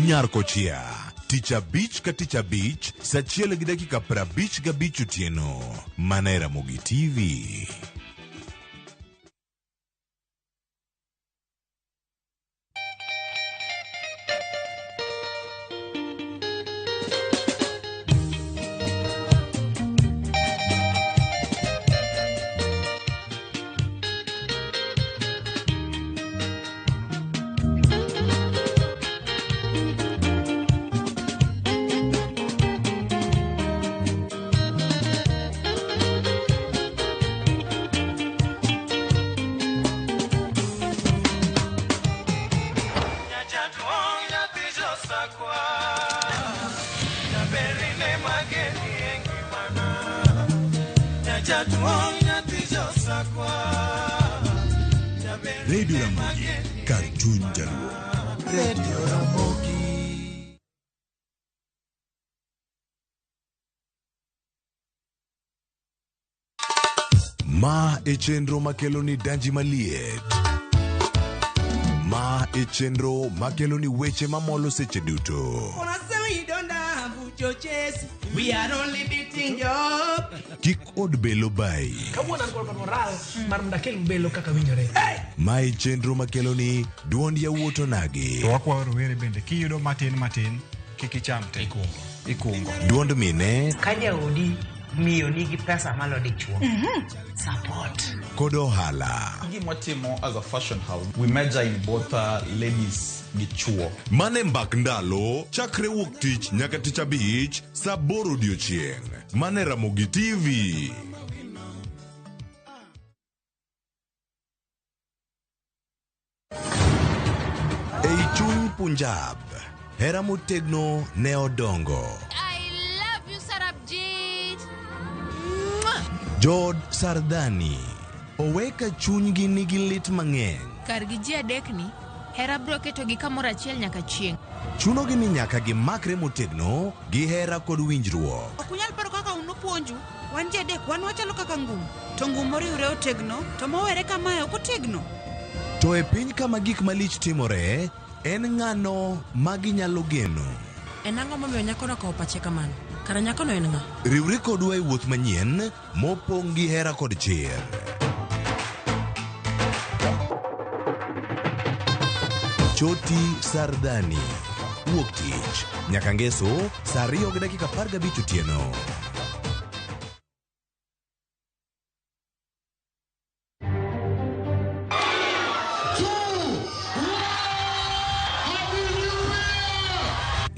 Nyar kochia tich abich ka tich abich saa achiel gi dakika 55 otieno mana e Ramogi TV. Radio Ramogi, kar chuny jaluo. Radio Ramogi. Ma e chenro makelo ni danji maliet. Ma e chenro makelo ni weche mamolo seche duto. We are only beating job. Kik od belo bayi. Kawuono an kod moral mar mondo akel belo kaka winjore. Ma e chenro makelo ni duond yawuot onagi. To wakwayo rowere bende kiyudo matin matin kik icham te. Ikungo. Duond mine Ka jaodi Miyo nigi pesa malo dichuo. Support. Kod ohala. Gima watimo as a fashion house, we major in both ladies gi chuo. Mane mbak ndalo chakre wuok tich nyaka tich abich saa aboro odiochieng'. Mane Ramogi TV. Ei chuny Punjab, hera motegno ne odongo. I love you, Sarabjit. Mwah! Jood Sardani owe ka chunygi nigi lit mang'eny. Kargi ji adekni, hera biro ketogi kamoro achiel nyaka chieng'. Chunogi ni nyaka gimakre motegno gi hera kod winjruok. Ok unyal paro kaka un upuonju. Wan ji adek, wan wachalo kaka ngum. To ngum moriwre otegno, to mowere kamae ok otegno. To e piny kama gik malich timore, en ng'ano ma ginyalo geno? En ang'o momiyo nyakono okawo pache kamano? Kara nyakono en ng'a? Riwri kodwa e wuoth manyien mopong' gi hera kod chir. Choti Sardani. Wuok tich nyaka ngeso saa 2:15 otieno.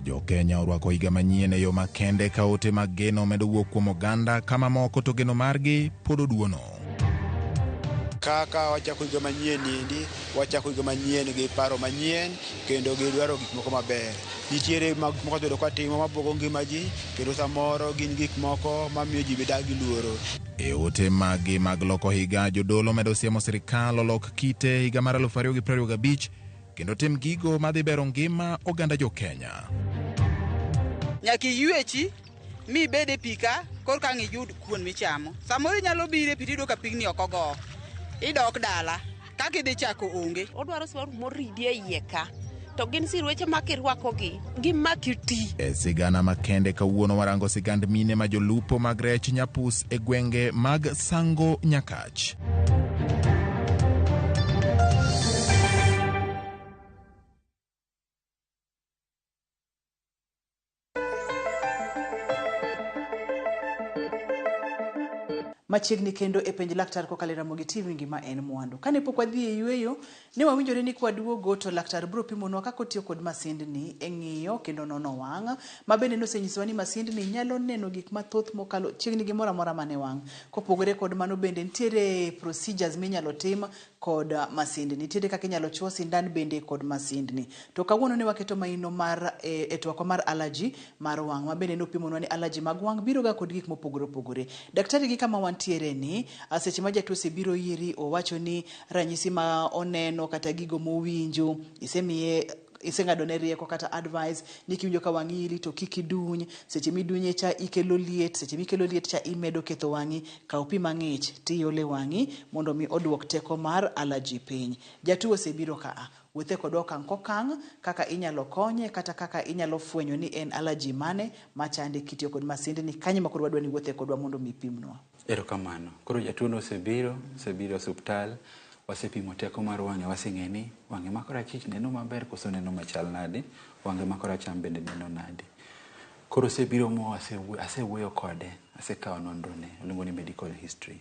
Jo-Kenya orwako higa manyien e yo makende ka ote mag geno medo wuok kuom oganda ka mamoko to geno margi pod oduono. Kaka wachako higa manyien niendi, wachako higa manyien gi paro manyien kendo gi dwaro gik moko maber. Nitiere mag moko bedo katimo mabuogo ngima ji kendo samoro gin gik moko mamiyo ji bedo gi luoro. E ote maggi mag loko higa, jodolo medo siemo sirikal olok kite higa mar 2025 kendo tim gigo madhi bero ngima oganda jo-Kenya. Nyaka iywechi mi ibed e pi ka korka ang' iyud kuon michamo. Samoro inyalo biro e pi tiyudo ka pigni ok ogo. Idok dala, kaka idhi chako onge. Odwaro siruache moridi e iye ka. To gin sirueche ma kirwakogi, gimaki ti. E sigana makende kawuono warango sigand mine ma jolupo mag rech Nyapus e gwenge mag Sango Nyakach. Machiegni kendo e penj laktar kokalo e Ramogi TV ngima en mwandu. Kane pok wadhi e yueyo, ne wawinjore ni kwaduogo to laktar biro pimonwa kaka otiyo kod masindni e ng'iyo kendo nono wang', ma bende nosenyisowa ni masindni nyalo neno gik mathoth mokalo chiegni gimoro amora man e wang'. Kopogore kod mano bende nitiere procedures minyalo tim kod masindni. Nitiere kaka inyalo chuo sindan bende kod masindni. To kawuono ne waketo maino mar e twakwa mar allergy mar wang' ma bende nopimonwa ni allergy mag wang' biro ga kod gik mopogore opogore. Daktari gi kama wantiere ni, seche ma jatuo osebiro iri owacho ni ranyisi ma oneno kata gigo mowinjo, isemiye iseng'adone rieko kata advice ni kiwinjo ka wang'i iri to kik iduny, seche midunye cha ikelo liet, seche mikelo liet cha imedo ketho wang'i, kaw pi mang'ich tiole wang'i mondo mi oduok teko mar allergy piny. Jatuo osebiro kaa, wuothe kodwa okang' kokang' kaka inyalo konye kata kaka inyalo fwenyo ni en allergy mane machande kitiyo kod masindni kanyo ma koro wadwa ni wuothe kodwa mondo mi pimnwa. Erokamano. Koro jatuo no osebiro, osebiro e osuptal, wasepimo teko mar wang'e, waseng'e ni wang'e ma korachich neno maber koso neno machal nade, wang'e ma koracham bende neno nade. Koro osebiro mo asewuoyo kode, asekawo nonro ne, iluongo ni medical history.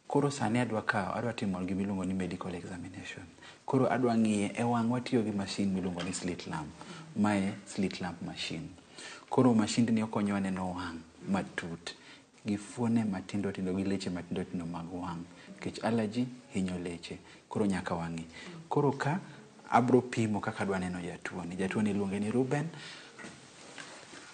Koro sani adwa kawo, adwa timo gima iluongo ni medical examination. Koro adwa ng'iye e wang' watiyo gi machine miluongo ni slit lamp. Mae slit lamp machine. Koro machine ni okonyowa neno wang' matut gi fuone matindo tindo gi leche matindo tindo mag wang'. Nikech allergy hinyo leche. Koro nyaka wang'i. Koro ka abro pimo kaka adwa neno jatuo ni. Jatuo ni iluonge ni Ruben.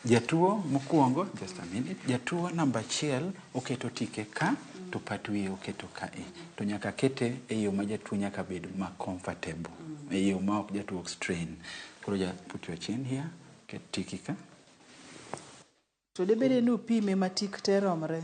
Jatuo mokwongo, just a minute. Jatuo namba achiel oketo tike ka to pat wiye oketo kae. To nyaka kete e yo ma jatuo nyaka bed ma comfortable. E yo ma ok jatuo ok strain. Koro ja put your chin here, ket tiki ka. To debede ni upime ma tik te romre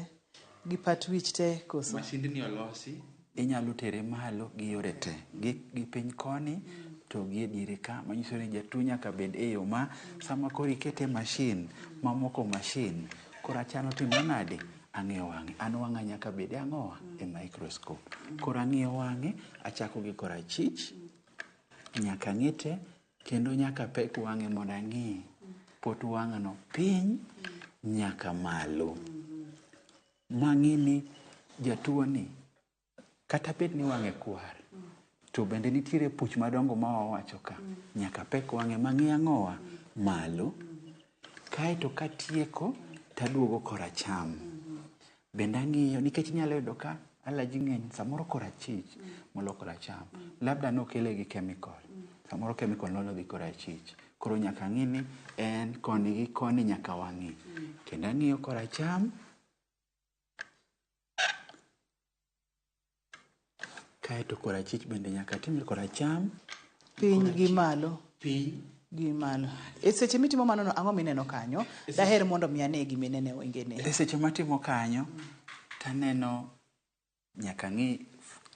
gi pat wich te koso? Masindni olosi, inyalo tere malo gi yore te. Gi piny koni to gi e diere ka, manyiso ni jatuo nyaka bed e yo ma sama koro ikete machine, mamoko machine, koro achano timo nade? Ang'iyo wang'e. An wang'a nyaka bed e ang'owa? E microscope. Koro ang'iyo wang'e, achako gi korachich, nyaka ang'i te, kendo nyaka pek wang'e mondo ang'i pot wang'no piny nyaka malo. Mang'i ni jatuo ni kata bed ni wang'e kwar to bende nitiere puch madongo ma wawacho ka. Nyaka pek wang'e mang'i ang'owa malo. Kaeto katieko taduogo koracham. Bende ang'iyo nikech inyalo yudo ka allergy ng'eny samoro korachich molo koracham. Labda nokele gi chemical. Samoro chemical nolo gi korachich. Koro nyaka ang'i ni en koni gi koni nyaka wang'i. Kendo ang'iyo koracham. Kaeto korachich bende nyaka timre koracham. Piny gi malo. Piny gi malo. E seche mitimo mano no, ang'o mineno kanyo? Daher mondo mi ane gima ineno e wengene. E seche matimo kanyo, taneno nyaka ng'i,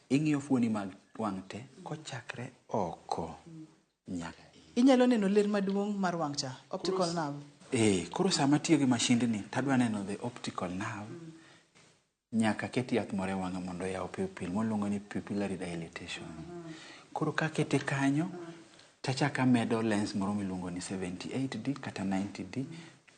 ing'iyo fuoni mag wang' te kochakre oko nyaka. Inyalo neno ler maduong' mar wang' cha, optical nerve. Koro sama atiyo gi mashindni tadwa neno the optical nerve. Nyaka ket yath moro e wang'e mondo oyaw pupil, mwaluongo ni pupillary dilatation. Koro kakete kanyo, tachako amedo lens moro miluongo ni 78D kata 90D,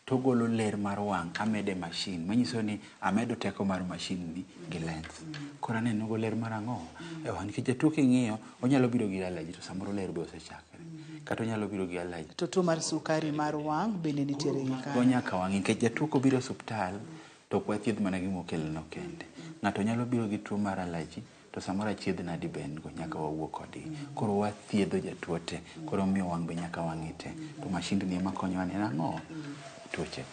togolo ler mar wang' amedo e machine, manyiso ni amedo teko mar machine ni gi lens. Koro aneno go ler mar ang'o? E wang' nikech jatuo king'iyo, onyalo biro gi allergy to samoro ler be osechakre. Kata onyalo biro gi allergy. To tuo mar sukari mar wang' bende nitiere gi kanyo. Go nyaka wang'i nikech jatuo kobiro e osuptal, to ok wathiedh mana gima okelno kende. Ng'ato nyalo biro gi tuo mar allergy, to samoro achiedh nadi be en go, nyaka wawuo kodgi. Koro wathiedho jatuo te, koro omiyo wang' be nyaka wang'i te. To mashindni ema konyowa neno ang'o? Tuoche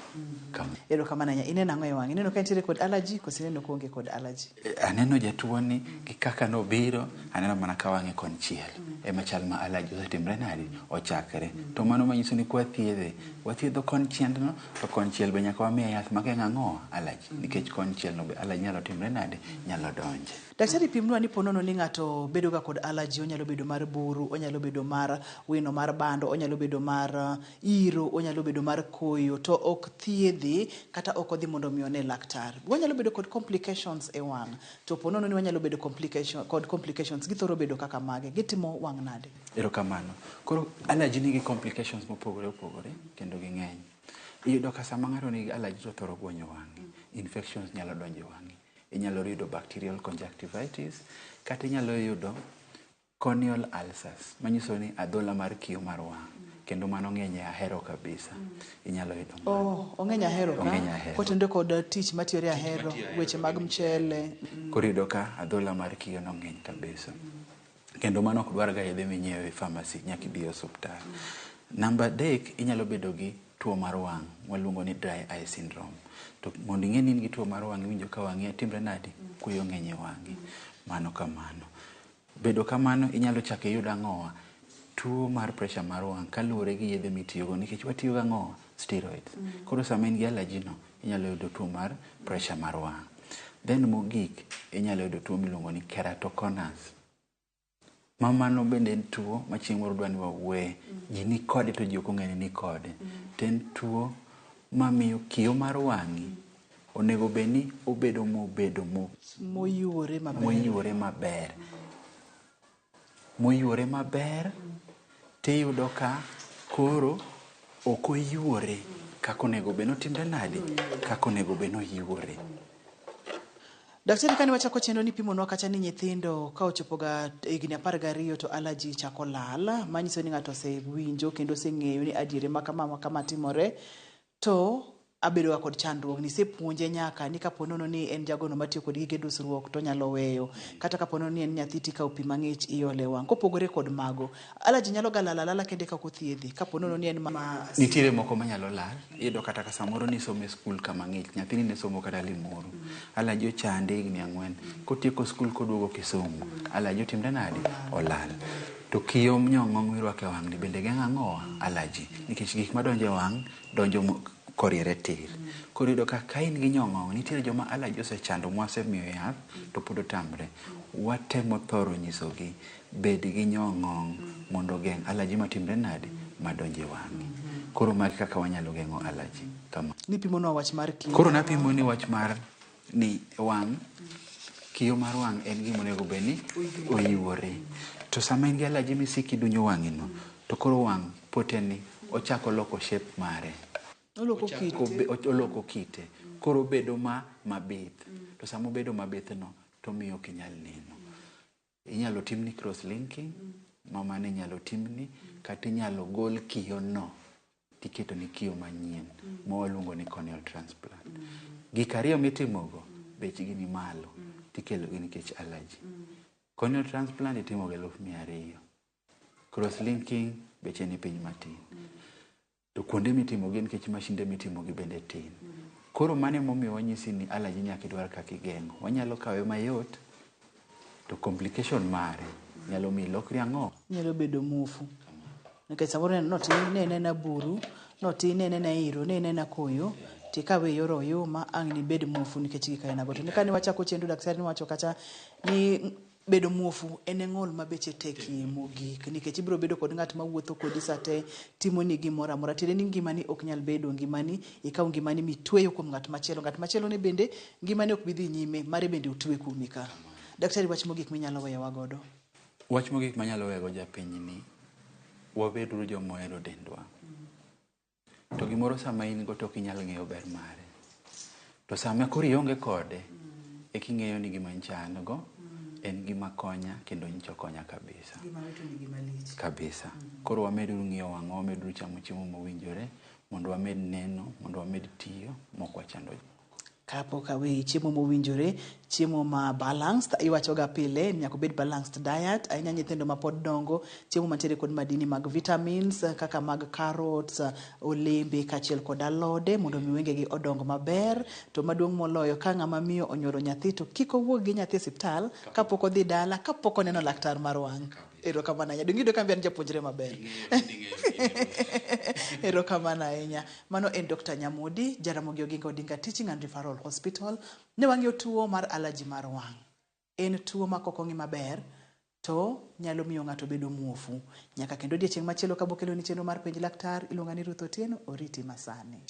go. Erokamano ahinya. Ineno ang'o e wang'e? Ineno ka entiere kod allergy koso ineno koonge kod allergy? Aneno jatuo ni gi kaka nobiro, aneno mana ka wang'e konchiel. Ema chal ma allergy osetimre nadi? Ochakre. To mano manyiso ni kwathiedhe, wathiedho konchiel no, to konchiel be nyaka wamiye yath mageng'o ang'o? Allergy. Nikech konchiel no be allergy nyalo timre nade? Nyalo donje. Daktari pimnwa ni ponono ni ng'ato bedo ga kod allergy, onyalo bedo mar buru, onyalo bedo mar wino mar bando, onyalo bedo mar iro, onyalo bedo mar koyo, to ok thiedhi kata ok odhi mondo mi one laktar. Wanyalo bedo kod complications e wang'. To ponono ni wanyalo bedo complication, kod complications, githoro bedo kaka mage? Gitimo wang' nade? Erokamano. Koro allergy nigi complications mopogore opogore kendo ging'eny. Iyudo ka sama ng'ato nigi allergy to thoro guonyo wang'e. Infections nyalo donjo e wang'e. Inyalo yudo bacterial conjunctivitis kata inyalo yudo corneal ulcers manyiso ni adhola mar kiyo mar wang' kendo mano ng'eny e ahero kabisa. Inyalo yudo mano. Oh, ong'eny ahero ka. Ong'eny ahero. Kotenore kod tich matiyore ahero, weche mag mchele. Koro iyudo ka adhola mar kiyo no ng'eny kabisa. Kendo mano ok dwar ga yedhe minyiewo e pharmacy, nyaka idhi e osuptal. Namba 3, inyalo bedo gi tuo mar wang' waluongo ni dry eye syndrome. To mondo ing'e ni in gi tuo mar wang' iwinjo ka wang'i timre nadi? Kuyo ng'eny e wang'i. Mano kamano. Bedo kamano inyalo chako iyud ang'owa? Tuo mar pressure mar wang' kaluwore gi yedhe mitiyogo nikech watiyo gi ang'owa? Steroids. Koro sama in gi allergy no, inyalo yudo tuo mar pressure mar wang'. Then mogik, inyalo yudo tuo miluongo ni keratoconus. Ma mano bende en tuo ma chieng' moro dwa ni wawuoye. Ji ni kode to ji ok ong'eyo ni ni kode. To en tuo mamiyo kiyo mar wang'i onego bed ni obedo mobedo moyuore maber. Moyuore maber. Moyuore maber tiyudo ka koro ok oyuore kaka onego bed ni otimre nade? Kaka onego bed ni oyuore. Daktari kane wachako chenro ni pimonwa kacha ni nyithindo ka ochopo ga higni 12 to allergy chako lal, manyiso ni ng'ato osewinjo kendo oseng'eyo ni adieri ma kama ma kama timore, to abedo ga kod chandruok. Nisepuonje nyaka ni kapo nono ni en jagono matiyo kod gige dusruok to onyalo weyo. Kata kapo nono ni en nyathi tikawo pi mang'ich iole wang'. Kopogore kod mago, allergy nyalo ga lal alala kende ka ok othiedhi. Kapo nono ni en ma Nitiere moko manyalo lal. Iyudo kata ka samoro nisomo e skul kama ng'ich. Nyathini ne somo kata Limuru. Allergy ochande higni 4. Kotieko skul koduogo Kisumu, allergy otimre nade? Olal. To kiyo nyong'ong' mirwako e wang' ni bende geng'o ang'owa? Allergy. Nikech gik madonjo e wang' donjo koriere tir. Koro iyudo ka ka in gi nyong'ong', nitiere joma allergy osechando mwasemiyo yath to pod otamre. Watemo thoro nyisogi bed gi nyong'ong' mondo ogeng' allergy matimre nade? Madonjo e wang'i. Koro magi kaka wanyalo geng'o allergy. Kama. Nipimonwa wach mar kiyo. Koro napimo ni wach mar ni wang', kiyo mar wang' en gima onego bed ni oyuore. To sama in gi allergy misiko idunyo wang'i no, to koro wang' pote ni ochako loko shape mare. Oloko kite. Oloko kite. Koro obedo ma mabith. To sama obedo mabith no to miyo ok inyal neno. Inyalo timni cross linking, ma mano inyalo timni, kata inyalo gol kiyo no tiketo ni kiyo manyien ma waluongo ni corneal transplant. Gik ariyo mitimogo bechgi ni malo tikelo gi nikech allergy. Corneal transplant itimo gi 200,000. Cross linking beche ni piny matin. To kuonde mitimogi nikech mashinde mitimogi bende tin. Koro mano emomiyo wanyisi ni allergy nyaka idwar kaka igeng'o. Wanyalo kawe mayot to complication mare nyalo miyo ilokri ang'o? Nyalo bedo muofu. Nikech samoro notin ne enena buru, notin ne enena iro, ne enena koyo, tikawe e yor oyuma ang' nibed muofu nikech gik ainago. To kane wachako chenro daktari nowacho kacha ni bedo muofu en e ng'ol ma beche tekie mogik nikech ibiro bedo kod ng'at mawuotho kodi sate timoni gimoro amora tiende ni ngimani ok nyal bedo ngimani ikawo ngimani mitweyo kuom ng'at machielo ng'at machielo ni bende ngimane ok bi dhi nyime mare bende otwe kuomi ka daktari wach mogik minyalo weyowa godo Wach mogik manyalo wego japiny ni wabeduru joma ohero dendwa. To gimoro sama in go to ok inyal ng'eyo ber mare. To sama koro ionge kode, eka ing'eyo ni gima nyicha an go en gima konya kendo nyicha okonya kabisa. Gima wito ni gima lich. Kabisa. Koro wameduru ng'iyo wang'wa, wameduru chamo chiemo mowinjore mondo wamed neno, mondo wamed tiyo mok wachando Kapok aweyi, chiemo mowinjore, chiemo ma balanced, iwachoga pile ni nyaka obed balanced diet, ahinya nyithindo ma pod dongo, chiemo mantiere kod madini mag vitamins kaka mag carrots, olembe kaachiel kod alode mondo mi wengegi odong maber. To maduong' moloyo ka ng'ama miyo onyuolo nyathi to kik owuog gi nyathi e osiptal kapok odhi dala kapok oneno laktar mar wang'. Erokamano ahinya. Donge iyudo ka an be an japuonjre maber? Erokamano ahinya. Mano en Dr. Nyamodi, Jaramogi Oginga Odinga Teaching and Referral Hospital. Ne wang'iyo tuo mar allergy mar wang'. En tuo ma kok ong'i maber to nyalo miyo ng'ato bedo muofu. Nyaka kendo odiechieng' machielo ka bokeloni chenro mar penj laktar, iluonga ni Ruth Otieno, oriti masani.